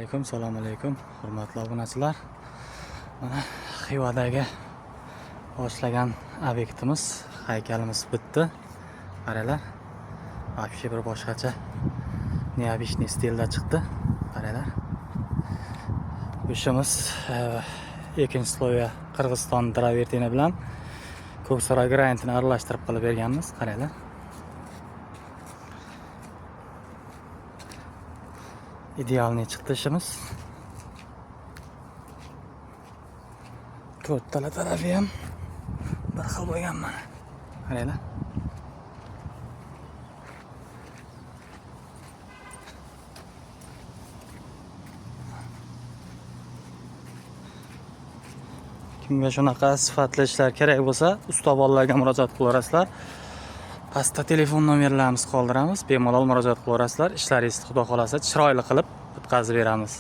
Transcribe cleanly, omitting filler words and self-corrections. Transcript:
Alaykum, assalomu alaykum, hurmatli obunachilar. Mana Xivadagi boshlagan obyektimiz, haykalimiz bitdi. Qaranglar. Вообще bir boshqacha, необычный stilda chiqdi. Qaranglar. Bu ishimiz ikkinchi слой ga Qirg'iziston travertini bilan Ko'ksaroy granitini aralashtirib qilib berganmiz. Qaranglar. Идеальный chiqdi ishimiz. To'rttala tarafi ham bir xil bo'lgan mana. Qaranglar. Kimga shunaqa sifatli ishlar kerak bo'lsa, usta bolalarga murojaat qilaverasizlar. Pastda telefon nomerlarimizni qoldiramiz. Bemalol murojaat qilaverasizlar. Ishlaringizni Xudo xolasa chiroyli qilib bitkazib beramiz.